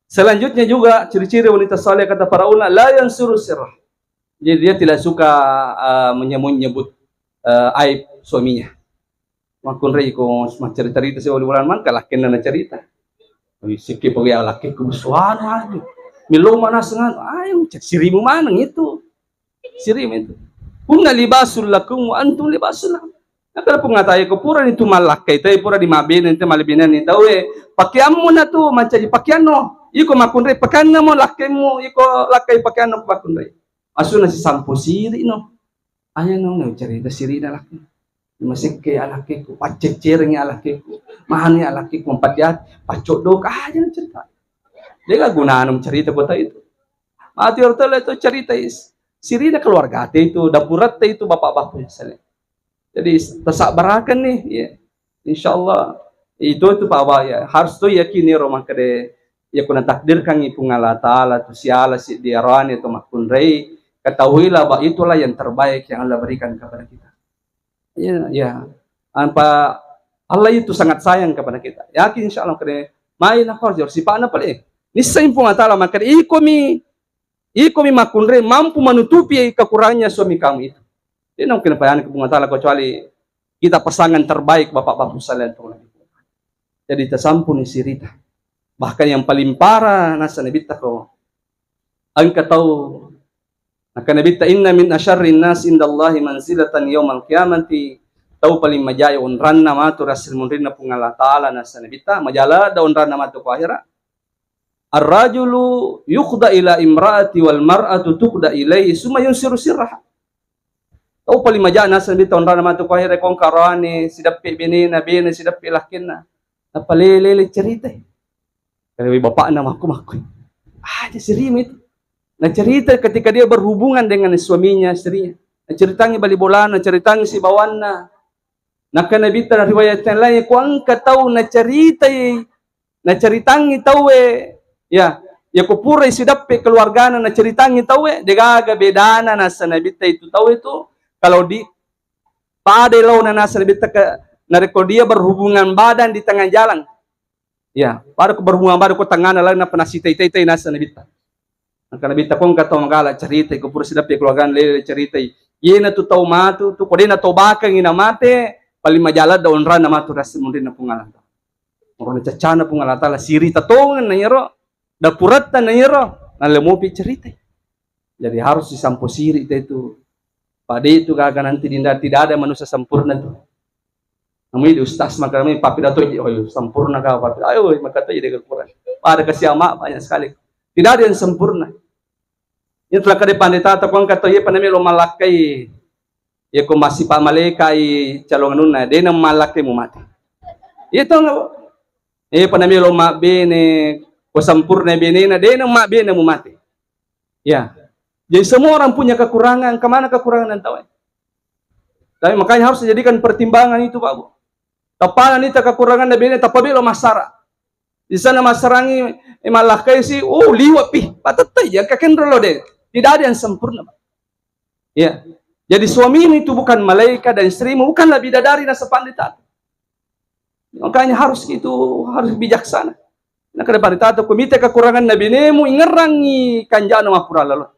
Selanjutnya juga ciri-ciri wanita saleh kata para ulama, la yansuru sirrah. Jadi dia tidak suka, eh, menyebut-nyebut, eh, aib suaminya. Makkunrai ko maccarita-rita si wali bulan mangka lakkenna nacarita. Wi, sikki pagi lakkiku suara lagi. Milo mana sengan, ayo cek sirimu maneng itu. Sirimu itu. Kunna libasul lakum wa antum libasul lahum. Nakala pungatai ko pura ni tu malakkai tai pura di mabene te malibene ni tawe. Pakeammu na tu mancaji pakeanno. Iko makkunrai pakeanna mo lakkaimmu, iko lakkai pakeanno makkunrai. Asuna si sampo siri no. Aja no, no carita sirina lakki. Masekke alakkiku, pacceccerengi alakkiku, mahani alakkiku, mempadiat, paccodok aja no cerita. Dega gunana carita kota itu. Mati orang tua itu cerita is. Sirina keluarga te itu, dapurat te itu bapak-bapak misalnya. Jadi tasabbarakan nih, ya. Insyaallah itu itu Pak Abah ya. Harus tu yakini ro mangkade Iya, ko natakdirkangngi Puang Allah Ta'ala tu siala siddi aroane atau makkunrai, ketahuilah bahwa itulah yang terbaik yang Allah berikan kepada kita. Ya, ya. Apa Allah itu sangat sayang kepada kita. Yakin, insya Allah, kene mai na korjor sipana pale. Nissai Puang Allah Ta'ala maka ikomi, ikomi makkunrai mampu menutupi kekurangannya suami kamu itu. Jadi, nang kena payah ke Puang Allah Ta'ala kecuali kita pasangan terbaik, Bapak-bapak sekalian. Jadi, tasampuni sirita. Bahkan yang paling parah nasa nabitta ko engka tau, naka nabitta, "Inna min asyarrin nas indallahi manzilatan yaumal qiyamati." Tau paling majai onranna matu ri asri munrinna Puang Allah Ta'ala, nasa nabitta, majala da onranna matu ko akhirat. "Ar-rajulu yuqda ila imraati wal mar'atu tuqda ilaihi summa yunsiru sirraha." Tau paling maja nasa nabitta onranna matu ko akhirat, kongka roane sidappe benena, bene sidappe lakkenna. Nappa lele-lele ceritai. Kalewi bapakna makku-makku. Ah, jadi sirima itu. Nah, cerita ketika dia berhubungan dengan suaminya, istrinya. Nah, ceritangi bali bolana, ceritangi sibawanna. Naka nabitta na riwayat yang lain, ko engka tau naceritai, naceritangi tauwe, ya, ya ko purai sidappe keluargana naceritangi tauwe, degaga bedana nasa nabitta itu tauwe itu, kalau di pada laona nasa nabitta ke, narekko dia berhubungan badan di tengah jalan. Ya, pada ko berhubungan badan ko tengana lain apa nasi tai tai tai nasa nabitta. Naka nabitta ko engka tau magala ceritai, ko pura sidappe keluargana lele ceritai. Yena tu tau matu tu, ko dena tau bakangi na mate, paling majala da onranna matu ri asri munrinna Puang Allah Ta'ala. Murana caccana Puang Allah Ta'ala, sirita tongeng na yero, dapuratta na yero, nalle mopi ceritai. Jadi harus disampo siri te tu. Pada itu gaga nanti dinda, tidak ada manusia sempurna tu. Namui di ustaz maka namui pappidato ji, "Oh, sempurna kau pappidato." Ayo, maka tu jadi kurang. Pada kasiama banyak sekali. Tidak ada yang sempurna. Ini telah kade pandita atau kau kata, "Iya, panami lo malakai." Ya, ko masih pak malaikai calon anunna, dia nang malakai mu mati. Iya, tau nggak? Iya, panami lo mabbene, ko sempurna benena, dia nang mabbene mu mati. Ya. Jadi semua orang punya kekurangan. Kemana kekurangan dan tahu? Tapi makanya harus dijadikan pertimbangan itu, Pak Bu. Tapana nita kekurangan na bene, tappa belo massara. Di sana massarangi, eh, malakkai si, oh, liwa pi, patettai ya, kakenro lo deh. Tidak ada yang sempurna, Pak. Ya. Jadi suamimu itu bukan malaikat dan istrimu bukanlah bidadari, nasa pandita. Makanya harus itu, harus bijaksana. Nah, kada pandita tu, ko mita kekurangan na benemu, ingerangi kanjana mappura lalo.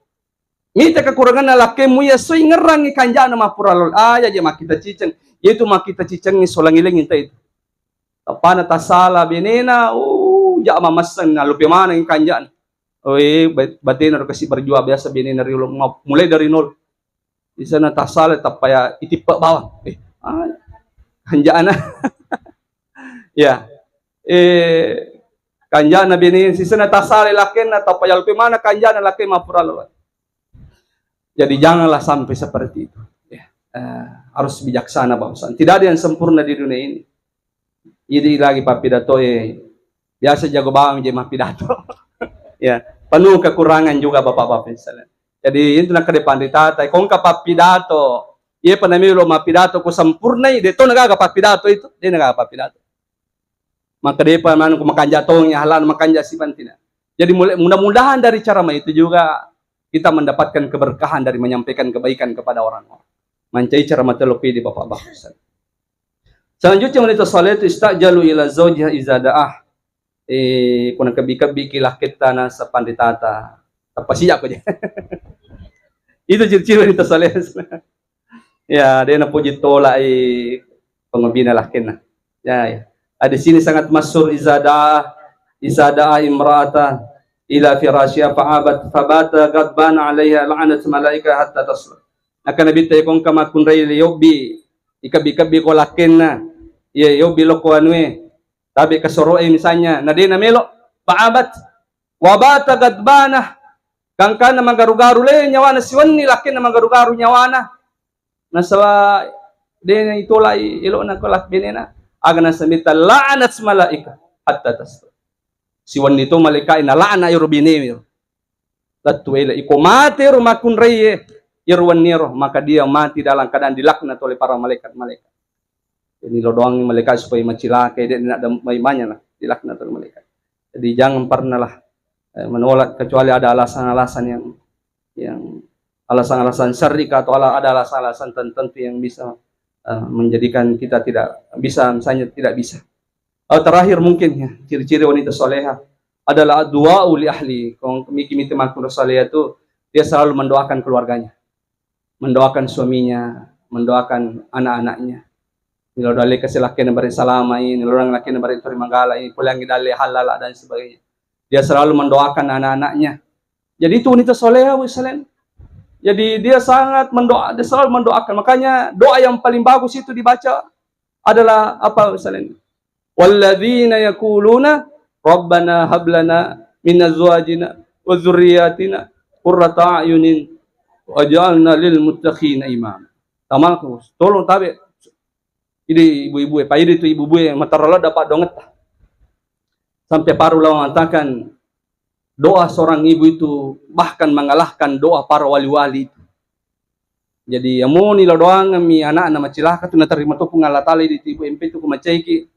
Mita kekurangan na lakkemu ya, so ingerangi kanjana mappura lalo. Ah, ya, ya, makkita ciceng. Yaitu makkita ciceng, solangi-langi ta itu. Tapana tasala benena, uh, ja mamesseng, nalupe maneng kanjana. Oh, eh, ba-, batena ro kasi berjuang biasa benena riolo, ma-, mulai dari nol. Di sana tasala tappa ya itippe bawang. Eh, ah, kanjana. Ya. Eh, kanjana bene, sisena tasala lakkenna, tappa ya lupe mana kanjana lakke mappura lalo. Jadi janganlah sampai seperti itu. Ya. Eh, harus bijaksana bangsa. Tidak ada yang sempurna di dunia ini. Idi lagi pappidato, eh, biasa jago bawang je mappidato. Ya, penuh kekurangan juga bapak-bapak sekalian. Jadi itu nakkeda pandita ta, kongka pappidato, iya panami lo mappidato ku sempurnai, de to nagaga pappidato itu, de nagaga pappidato. Maka depa maneng ku makanja tongi halan makanja sibantina. Jadi mulai, mudah-mudahan dari ceramah itu juga kita mendapatkan keberkahan dari menyampaikan kebaikan kepada orang-orang. Mancai ceramah telo di bapak-bapak. Selanjutnya wanita saleh itu istajalu ila zaujiha iza da'ah. Eh, kuna kebbi-kebbi ki lakketta na sapanditata. Tappa sijak ko je. Itu ciri-ciri wanita saleh. Ya, de napoji tolak i pengebina lakkenna. Ya, ya. Ah, di sini sangat masyhur iza da'a, iza da'a imra'ata ila firasyiha fa'abat fabata ghadban 'alaiha la'anat malaika hatta tasbah. Naka nabitta, iko engka makkunrai yobbi, ikebbi-kebbi ko lakkenna, iya yobbi lokko anue, tabe kasoro'e misalnya, na de namelo, fa'abat, wabata ghadbana, gangkanna magaru-garu le nyawana siwenni lakkenna magaru-garu nyawana, nasaba de itolai elo'na ko lak-, benena, aga nasamitta la'anat malaika hatta tasbah. Siwenni to malaikat nala'na ero bene ero. Lettu ele, iko mate ro makkunrai ero wenni ero, maka dia mati dalam keadaan dilaknat oleh para malaikat-malaikat. Jadi lo doang malaikat supaya macilaka, de nak mai manya lah, dilaknat oleh malaikat. Jadi jangan pernahlah, eh, menolak kecuali ada alasan-alasan yang, yang alasan-alasan syar'i atau ala-, ada alasan-alasan tertentu yang bisa, eh, menjadikan kita tidak bisa, misalnya tidak bisa. Oh, terakhir mungkin ya, ciri-ciri wanita soleha adalah du'a li ahli. Kalau mikir-mikir makna soleha itu, dia selalu mendoakan keluarganya, mendoakan suaminya, mendoakan anak-anaknya. Nilo dalle kasi lakkena bare salamai, nilo dang lakkena bare tori manggalai, pulangi dalle halala dan sebagainya. Dia selalu mendoakan anak-anaknya. Jadi itu wanita soleha, Bu, selain. Jadi dia sangat mendoa, dia selalu mendoakan. Makanya doa yang paling bagus itu dibaca adalah apa, selain? Walladzina yaquluna rabbana hab lana min azwajina wa dzurriyyatina qurrata a'yunin waj'alna lil muttaqina imama. Tamaku, tolong tabe. Idi ibu-ibu e, pa idi tu ibu-ibu e, matarala dapat dongetta. Sampai para ulama mengatakan doa seorang ibu itu bahkan mengalahkan doa para wali-wali itu. Jadi, yamoni lao doangeng mi anakna macilaka tu naterima tu Puang Allah Taala di tibu M P tu ku macaiki.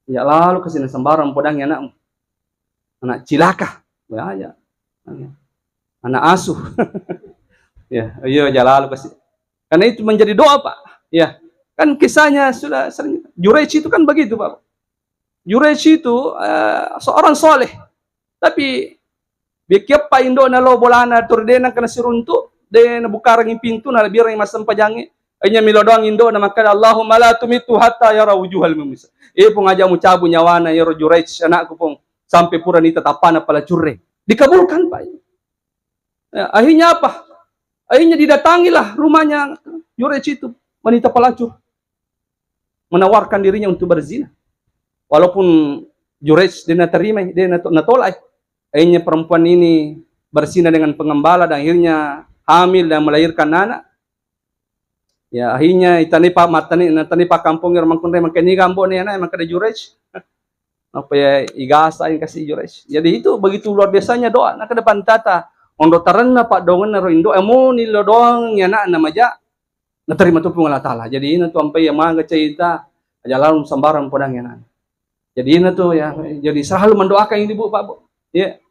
Ya lalu kasi na sembarang podangi anakmu. Anak cilaka. Ya, ya. Anak asuh. Ya, iya, ya lalu kasi. Karena itu menjadi doa, Pak. Ya. Kan kisahnya sudah sering. Juraij itu kan begitu, Pak. Juraij itu, eh, seorang soleh. Tapi, bekkieppa indo'na lao bolana, turu de nengka nasiruntu, de nabukarangi pintu, nalabirangi massempajangnge. Akhirnya milo doang indo'na makkeda, "Allahumma la tumitu hatta yara wujuhal mu'minin." Eh, Pung, aja mucabu nyawana ero Juraij, anakku, Pung, sampai pura nita tappana pala curre. Dikabulkan, Pak. Ya, akhirnya apa? Akhirnya didatangilah rumahnya Juraij itu, wanita pelacur. Menawarkan dirinya untuk berzina. Walaupun Juraij dia terima, dia nato-, natolak. Akhirnya perempuan ini berzina dengan pengembala dan akhirnya hamil dan melahirkan anak. Ya, akhirnya itani pa-, matani, natani pakkampong ero mangkunrai, mangkani gambo ni anak, mangkada Juraij. Apa ya, igasa yang kasih Juraij. Jadi itu begitu luar biasanya doa. Nah, ke depan tata, ondo tarenna pak dongenna ro indo, emoni lo doang ya anak nama ja. Naterima tu Puang Allah Taala. Jadi ina tu ampai ya maga cerita, aja lalu sembarang podang ya anak. Jadi ina tu ya, jadi selalu mendoakan ini, Bu, Pak, Bu. Ya.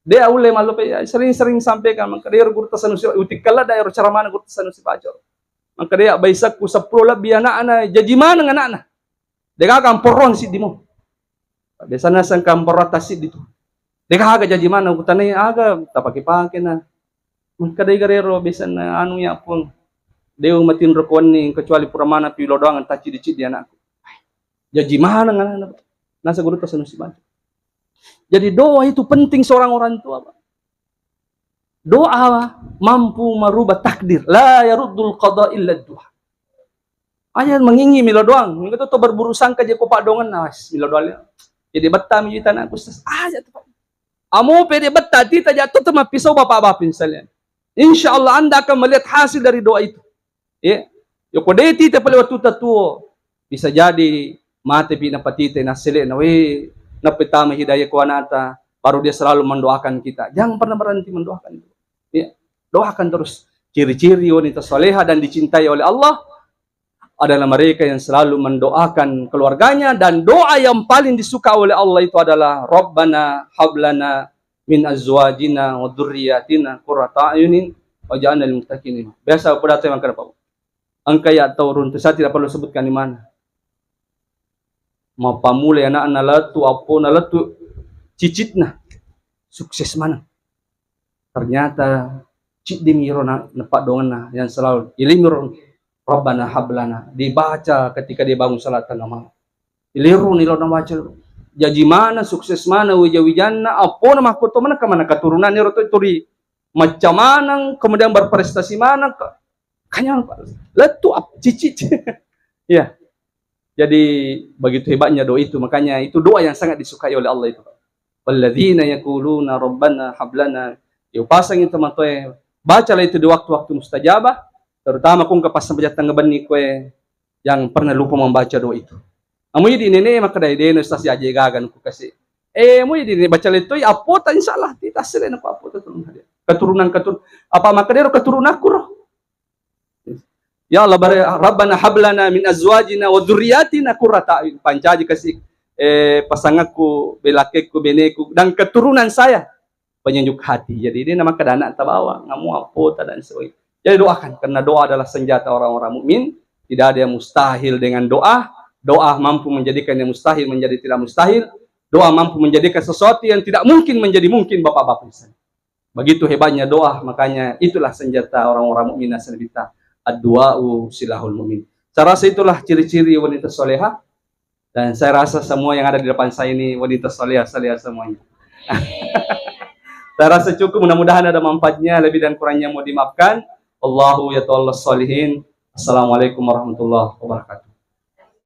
Dia ulle malu pe, ya, sering-sering sampaikan, maka dia guru tasanusi, utikkala daerah ceramah guru tasanusi baca. Maka dia baisakku sepuluh lebih anak-anak, jadi mana anak-anak? Degaga amporong siddi mo. Biasana sengka amporong tassiddi tu. Degaga jaji mana? Kutanai aga tapake-pake na. Maka dega rero biasana anu ya pun. Deu matinro kuanni kecuali pura mana pi lo doang tacidi-cidi anakku. Jaji mana anak-anak? Nasa guru tasanusi baca. Jadi doa itu penting seorang orang tua, Pak. Doa mampu merubah takdir. La yaruddul qada illa doa. Aja mengingi milo doang. Minggu tu berburu sangka je ko pak dongen nas milo doang. Jadi betta mi tanah Ustaz. Aja tu, Pak. Amo pede betta tita jatuh tu mapisau bapak-bapak misalnya. Insya Allah Anda akan melihat hasil dari doa itu. Ya. Yoko de tita pale wattu tatuo. Bisa jadi mate pi napatita nasele na we napetama hidayah ko anata. Baru dia selalu mendoakan kita. Jangan pernah berhenti mendoakan. Ya. Doakan terus. Ciri-ciri wanita soleha dan dicintai oleh Allah adalah mereka yang selalu mendoakan keluarganya, dan doa yang paling disuka oleh Allah itu adalah Rabbana hablana min azwajina wa dzurriyyatina qurrata a'yunin waj'alna lil muttaqina imama. Biasa pada tu yang kena, Pak. Engka ya tau runtu, saya tidak perlu sebutkan di mana. Mappamula anakna lettu, appona lettu, cicitna sukses maneng. Ternyata ciddimi ro na-, nepaddongenna yang selalu ilimiro Rabbana hablana, dibaca ketika dia bangun salat tengah malam. Iliruni lo nabaca. Jaji mana, sukses mana, wija-wijanna, appona makkoto mana kemana keturunan ro tu turi macca maneng, kemudian berprestasi maneng, ke-, kanyang, Pak. Lettu ap-, cicit. Ya. Jadi begitu hebatnya doa itu, makanya itu doa yang sangat disukai oleh Allah itu. Walladzina yaquluna rabbana hablana. Ya, upasang itu matoe, bacalah itu di waktu-waktu mustajabah, terutama kung ke pas sempajang tengah benni kue yang pernah lupa membaca doa itu. Amu idi nene maka dai deno stasi aje gagan ku kasi. Eh, mu idi ne baca letoi apota insyaallah tita sele na apota turun hadir. Keturunan keturun apa maka dero keturunanku ro. Ya Allah, bare-, Rabbana hablana min azwajina wa dzurriyyatina qurrata a'yun. Pancaji kasi, eh, pasanganku, belakekku, beneku, dan keturunan saya penyejuk hati. Jadi dia nama kedana tabawa, ngamu apa dan sebagainya. Jadi doakan, karena doa adalah senjata orang-orang mukmin. Tidak ada yang mustahil dengan doa. Doa mampu menjadikan yang mustahil menjadi tidak mustahil. Doa mampu menjadikan sesuatu yang tidak mungkin menjadi mungkin, Bapak-bapak Ibu. Begitu hebatnya doa, makanya itulah senjata orang-orang mukmin, nasabita. Ad-du'a'u silahul mukmin. Saya rasa itulah ciri-ciri wanita soleha. Dan saya rasa semua yang ada di depan saya ini wanita soleha, soleha semuanya. Saya rasa cukup, mudah-mudahan ada manfaatnya, lebih dan kurangnya mau dimaafkan. Allahu yatawalla sholihin. Assalamualaikum warahmatullahi wabarakatuh.